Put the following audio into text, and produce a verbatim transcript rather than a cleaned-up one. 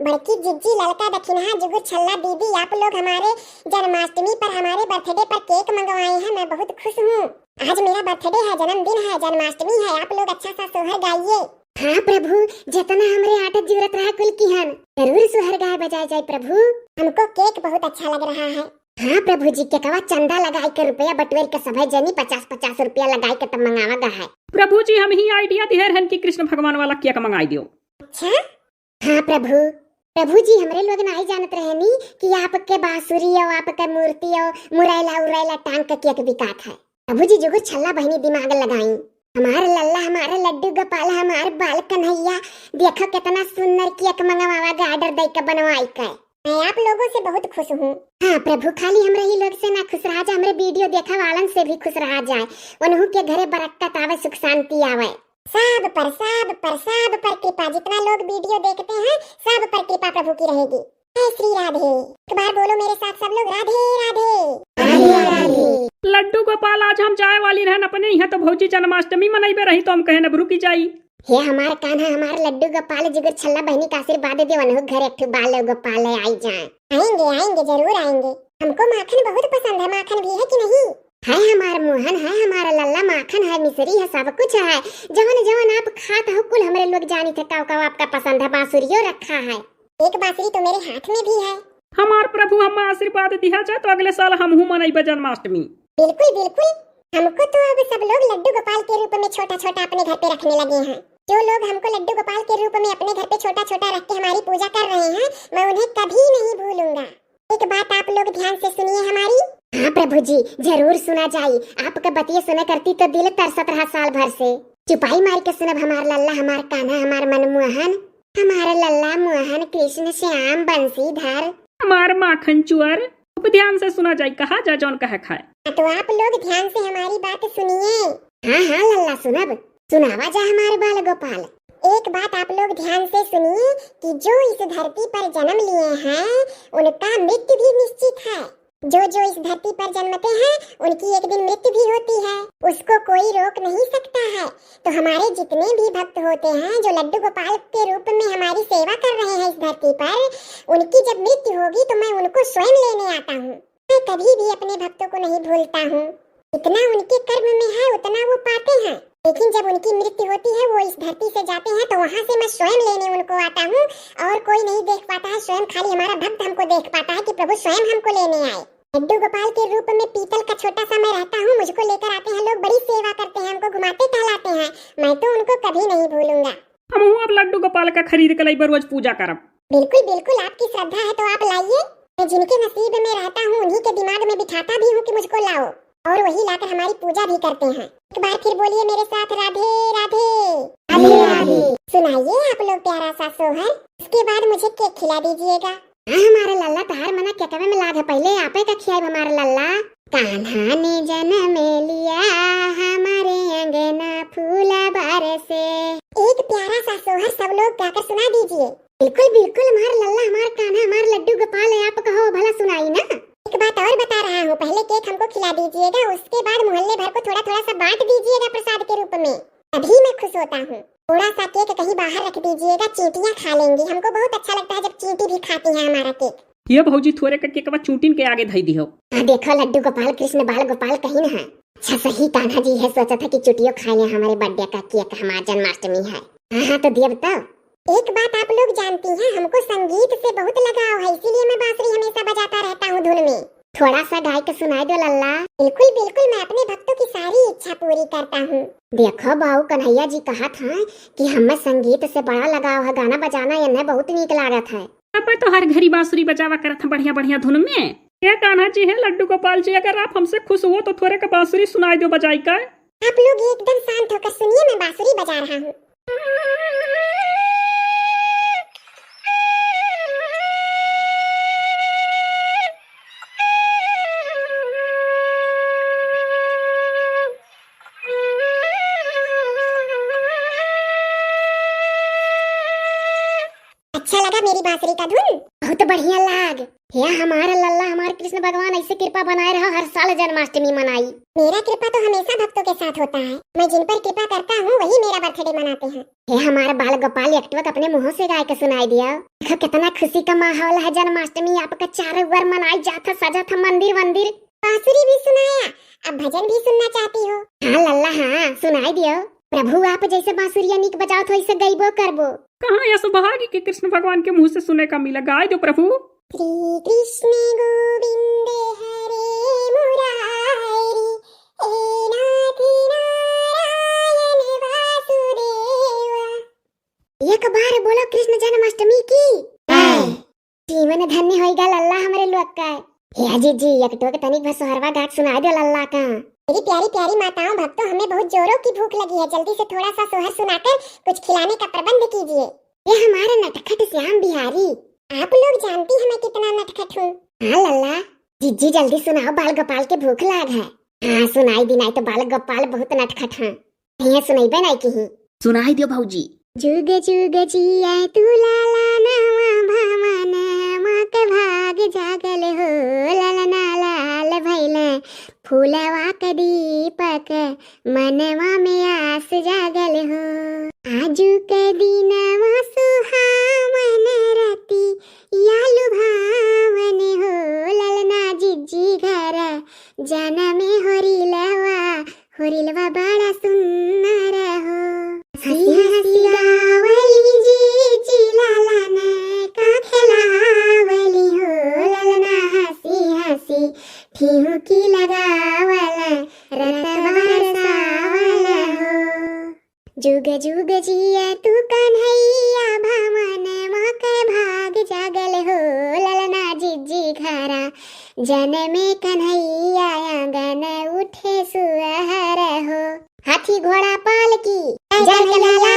बड़की जिज्जी, ललका दखिनहा, जुगुर छल्ला दीदी, आप लोग हमारे जन्माष्टमी पर, हमारे बर्थडे पर केक मंगवाए हैं। मैं बहुत खुश हूँ। आज मेरा बर्थडे है, जन्मदिन है, जन्माष्टमी है, आप लोग अच्छा सा सोहर गाइए। हाँ प्रभु, जितना हमरे आटा जरूरत रहा कुल किहन, जरूर सोहर गाए बजाए जाए प्रभु। हमको केक बहुत अच्छा लग रहा है। हाँ प्रभु जी, केकवा चंदा लगाई के रुपया बटोर के सभे जनी पचास पचास रुपया लगाई के तब मंगावा गा है। प्रभु जी, हम ही आइडिया दिहे रहन कि कृष्ण भगवान वाला केक मंगाई दियो। अच्छा? हाँ प्रभु, प्रभु जी, हमरे लोग नाई जानत रहनी कि आपके बांसुरी और आपके मूर्ति और मुरैला उरैला टांग के केक बिकात है। प्रभु जी, जुगुर छल्ला बहिनी दिमाग लगाई। हमार लल्ला, हमार लड्डू गोपाल, हमार बाल कन्हैया, देखो कितना सुंदर केक मंगवावा गा, ऑर्डर दे के बनवाई के। मैं आप लोगों से बहुत खुश हूँ। हाँ प्रभु, खाली हमरा ही लोग से ना खुश रहा जा, हमरे वीडियो देखा वालन से भी खुश रहा जाए, उनहू के घरे बरक्कत आवे, सुख शांति आवे। सब पर, सब पर, सब पर कृपा। जितना लोग वीडियो देखते हैं, सब पर कृपा प्रभु की रहेगी। जय श्री राधे। एक बार बोलो मेरे साथ सब लोग, राधे राधे। राधे राधे। लड्डू गोपाल, आज हम जाए वाली रहन अपने यहाँ, तो भौजी जन्माष्टमी मनइबे रही, तो हम कहेन अब रुकी जाई। हे हमार कान्हा, हमार लड्डू गोपाल, जुगुर छल्ला बहिनी का आशीर्वाद दे, वनहु घर एक ठो बाल गोपाल ले आई जाए। आएंगे, आएंगे, जरूर आएंगे। हमको माखन बहुत पसंद है, माखन भी है कि नहीं? है हमार मोहन, है हमारा लल्ला, माखन है, मिश्री है, सब कुछ है। जवन जवन आप खात हो कुल हमरे लोग जानी थे काव काव आपका पसंद है, बांसुरियो रखा है। एक बांसुरी तो मेरे हाथ में भी है। हमार प्रभु, हम आशीर्वाद दिया जाए तो अगले साल हमहू मनइबे जन्माष्टमी। बिल्कुल बिल्कुल, हमको तो अब सब लोग लड्डू गोपाल के रूप में छोटा छोटा अपने घर पे रखने लगे हैं। जो लोग हमको लड्डू गोपाल के रूप में अपने घर पे छोटा छोटा रख के हमारी पूजा कर रहे हैं, मैं उन्हें कभी नहीं भूलूंगा। एक बात आप लोग ध्यान से सुनिए हमारी। हाँ प्रभु जी, जरूर सुना जाई। आपका बतिया सुना करती तो दिल तरसत रहा साल भर से। चुपाई मार के सुनब हमार लल्ला, हमार कान्हा, हमार मनमोहन, हमार लल्ला मोहन कृष्ण श्याम बंसीधर। हमार माखन चुअर। खूब ध्यान से सुना जाई, कहा जा जौन कहे खाए। हाँ, तो आप लोग ध्यान से हमारी बात सुनिए। हाँ हाँ लल्ला, सुनब। सुनावा जा हमारे बाल गोपाल। एक बात आप लोग ध्यान से सुनिए कि जो इस धरती पर जन्म लिए हैं, उनका मृत्यु भी निश्चित है। जो जो इस धरती पर जन्मते हैं, उनकी एक दिन मृत्यु भी होती है, उसको कोई रोक नहीं सकता है। तो हमारे जितने भी भक्त होते हैं, जो लड्डू गोपाल के रूप में हमारी सेवा कर रहे हैं इस धरती पर, उनकी जब मृत्यु होगी तो मैं उनको स्वयं लेने आता हूँ। मैं कभी भी अपने भक्तों को नहीं भूलता हूँ। जितना उनके कर्म में है उतना वो पाते हैं, लेकिन जब उनकी मृत्यु होती है, वो इस धरती से जाते हैं, तो वहाँ से मैं स्वयं लेने उनको आता हूँ। और कोई नहीं देख पाता है, स्वयं खाली हमारा भक्त हमको देख पाता है कि प्रभु स्वयं हमको लेने आए। लड्डू गोपाल के रूप में पीतल का छोटा सा मैं रहता हूँ, मुझको लेकर आते हैं लोग, बड़ी सेवा करते हैं, हमको घुमाते टहलाते हैं। मैं तो उनको कभी नहीं भूलूंगा। हमहू अब लड्डू गोपाल का खरीद के लइबे, रोज पूजा करब। बिल्कुल बिल्कुल, आपकी श्रद्धा है तो आप लाइए। मैं जिनके नसीब में रहता हूँ उन्हीं के दिमाग में बिठाता भी हूँ कि मुझको लाओ, और वही लाकर हमारी पूजा भी करते हैं। एक बार फिर बोलिए मेरे साथ, राधे राधे। राधे राधे। सुनाइए आप लोग प्यारा सा सोहर, उसके बाद मुझे केक खिला दीजिएगा। हाँ हमारे लल्ला, तहार मना केकवे में लाग है, पहले आपे का खियाइब हमारे लल्ला। कान्हा ने जन्म लिया, हमारे अंगना फूला बरसे। एक प्यारा सा सोहर सब लोग गाकर सुना दीजिए। बिल्कुल बिल्कुल, हमार लल्ला, हमार कान्हा, हमार लड्डू गोपाल है, आप कहो भला सुनाई ना। एक बात और बता रहा हूँ, पहले केक हमको खिला दीजिएगा, उसके बाद मोहल्ले भर को थोड़ा थोड़ा सा बांट दीजिएगा प्रसाद के रूप में, तभी मैं खुश होता हूँ। थोड़ा सा केक कहीं बाहर रख दीजिएगा, चींटियाँ खा लेंगी। हमको बहुत अच्छा लगता है जब चींटी भी खाती है हमारा केक। ये भौजी, थोरे का केकवा चूटिन के आगे धई दिहो। हाँ देखो, लड्डू गोपाल कृष्ण बाल गोपाल कहीं न है। अच्छा सही कान्हा जी है, सोचा था कि चुटियो खाए हमारे बर्थडे का केक, हमार जन्माष्टमी है। हाँ हाँ, तो दियब तो। एक बात आप लोग जानती हैं, हमको संगीत से बहुत लगाव है, इसीलिए मैं बांसुरी हमेशा बजाता रहता हूँ धुन में। थोड़ा सा गाय के सुनाई दो लल्ला। बिल्कुल बिल्कुल, मैं अपने भक्तों की सारी इच्छा पूरी करता हूँ। देखो बाऊ, कन्हैया जी कहत हैं कि हमें संगीत से बड़ा लगाव है, गाना बजाना इन्हें बहुत नीक लागत है। अब तो हर घड़ी बांसुरी बजावा करत हैं बढ़िया बढ़िया धुन में। ये कान्हा जी है, लड्डू गोपाल जी, अगर आप हमसे खुश हो तो थोरे का बांसुरी सुनाई दो बजाई का। आप लोग एकदम शांत होकर सुनिए, मैं बांसुरी बजा रहा हूँ। अच्छा लगा मेरी बांसुरी का धुन? बहुत बढ़िया लाग। हे हमार लल्ला, हमार कृष्ण भगवान, ऐसे कृपा बनाए रहो, हर साल जन्माष्टमी मनाई। मेरा कृपा तो हमेशा भक्तों के साथ होता है। मैं जिन पर कृपा करता हूँ, वही मेरा बर्थडे मनाते हैं। हे हमार बाल गोपाल, एक ठो अपने मुंह से गाय के सुनाई दिया। देखो कितना खुशी का माहौल है, जन्माष्टमी आपका चारों ओर मनाई जात है, सजत है मंदिर वंदिर। बांसुरी भी सुनाया, अब भजन भी सुनना चाहती हो? हाँ लल्ला, हाँ, सुनाई दियो। प्रभु आप जैसे बांसुरिया नीक बजावत हो, वैसे गइबो करबो। कहाँ यह सौभाग्य के कृष्ण भगवान के मुंह से सुने का मिला, गाय दो प्रभु। श्री कृष्ण गोविंद हरे मुरारी, ए नाथ नारायण वासुदेवा। एक बार बोलो कृष्ण जन्माष्टमी की। जय। जीवन धन्य होइगा लल्ला हमरे लोग का। हे जिज्जी, एक ठो के तनिक भर सोहरवा गा के सुनाई दो लल्ला का। मेरी प्यारी प्यारी माताओं भक्तों, हमें बहुत जोरों की भूख लगी है, जल्दी से थोड़ा सा सोहर सुनाकर कुछ खिलाने का प्रबंध कीजिए। ये हमारा नटखट श्याम बिहारी। आप लोग जानती हैं मैं कितना नटखट हूँ। हाँ लल्ला, जिज्जी जल्दी सुनाओ, बाल गोपाल के भूख लाग है। हाँ सुनाई दी, नाहीं तो बाल गोपाल बहुत नटखट हैं। भैया सुनाई बनाई की ही। सुनाई दियो भौजी। जुग जुग जिया तू लाला नवा भवन, माँ के भाग जागल हो, ललना लाल भैले, फूलवा के दीपक, मनवा में आस जागल हो। आजू के दिनवा सुहावन, रतिया लुभावन हो, ललना जिज्जी घर, जनमे होरिलवा, होरिलवा बड़ा सुन्नर हो। हँसी हँसी गावली जिज्जी ललन का खेलावली हो, ललना हँसी हँसी ठिहुकी लगावल, रत बरसावल हो। जुग जुग जिया तू कन्हैया, भवन माँ के भाग जागल हो, ललना जिज्जी घरा, जनमे कन्हैया आंगन उठे सुअहर हो। हाथी घोड़ा पालकी, जय जय कन्हैया